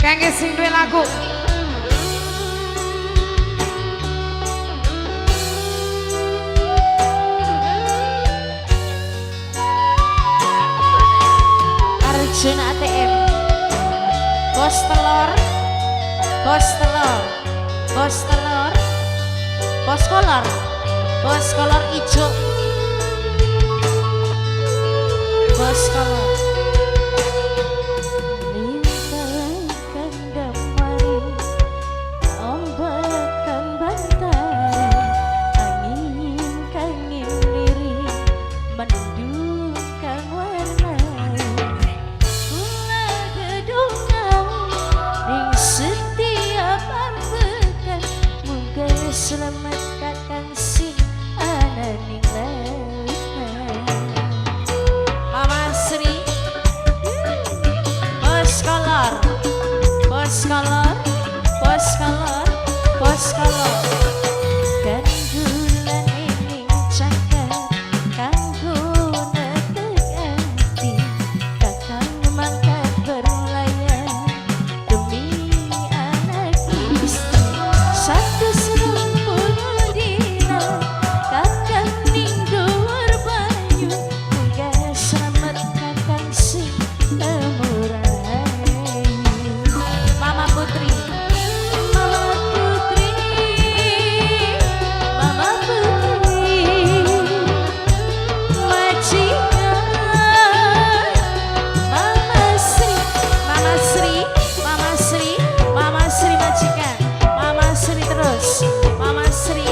Kangge sing duwe lagu. Arjuna ATM. Bos telur. Bos telur. Bos telur. Bos kolor. Bos kolor ijo. Bos kolor. Selamat kakang sing ana ning lautan. Mama Sri, bos kolor, bos kolor, bos kolor, bos kolor. Gandulan ning cakar kanggo netek ati, kakang mangkat berlayar demi anak istri. 120 dina kakang ning dhuwur banyu, muga slamet kakang sing temurayu. Mama Putri, Mama Putri, Mama Putri, majikan Mama Sri, Mama Sri, Mama Sri, Mama Sri majikan, Mama Sri terus, Mama Sri,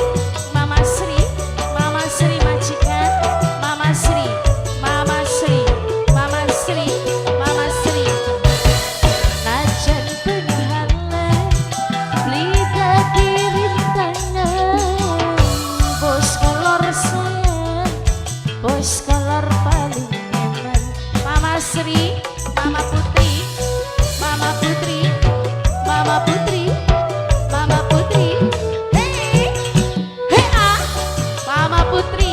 Mama Sri, Mama Sri majikan, Mama Sri, Mama Sri, Mama Sri, Mama Sri. Najan penghalang beli dadi rintangan, bos kolor sayang, bos kolor paling eman. Mama Sri, Mama Putri, Mama Putri, Mama Putri, Mama Putri, hei, hei ah, Mama Putri.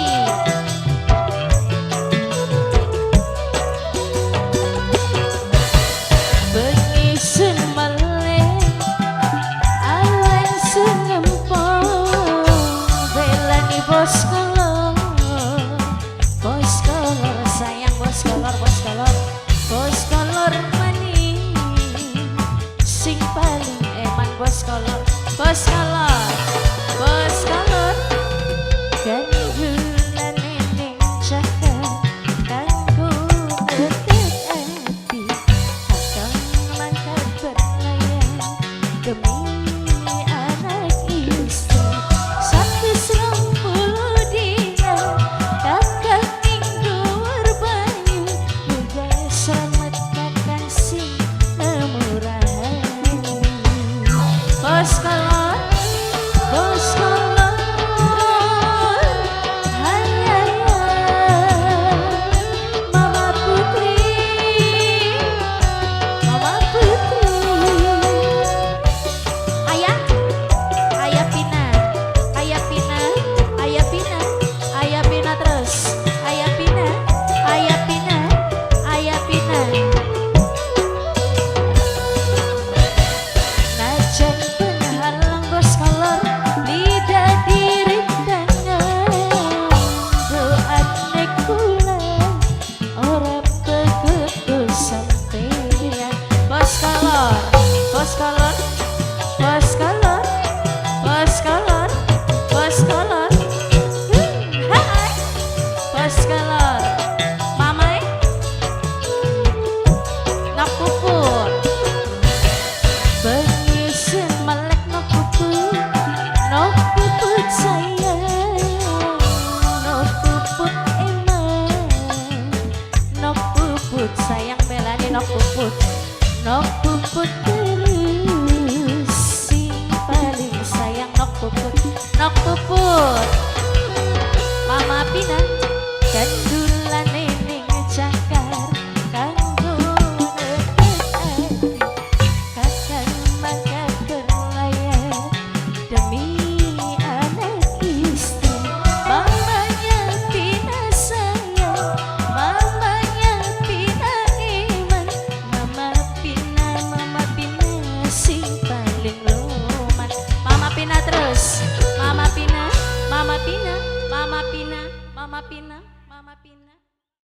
Bengi sun melek, awan sun ngempong, belani bos kolor, bos kolor sayang, bos kolor, bos kolor, bos kolor manis, sing paling eman bos kolor, bos kolor, bos kolor. Gandulan ning cakar kanggo netek ati, kakang mangkat berlayar demi anak istri. 120 dina kakang ning dhuwur banyu, muga slamet kakang sing nemurahayu. Bos kolor, bos kolor, hai hai hai, Mama Putri, Mama Putri. Ayah, Ayah Pina, Ayah Pina, Ayah Pina, Ayah Pina terus, Ayah Pina, Ayah Pina, Ayah Pina. Najan penghalang bos kolor, lidah dirintangan, doane kula ora pegedo sampeyan. Bos kolor, bos kolor, bos kolor, bos kolor, bos kolor, hai, bos kolor, mamae, nok puput. Bengi sun melek nok puput, nok puput sayang, nok puput eman, nok puput sayang belani nok puput, nok puput terus, sing paling sayang nok puput, nok puput. Mama Pina, gandulan ning cakar kanggo netek ati, kakang mangkat berlayar demi anak istri. Mamanya Pina sayang, mamanya Pina iman, Mama Pina, Mama Pina. Terus Mama Pina, Mama Pina, Mama Pina, Mama Pina, Mama Pina.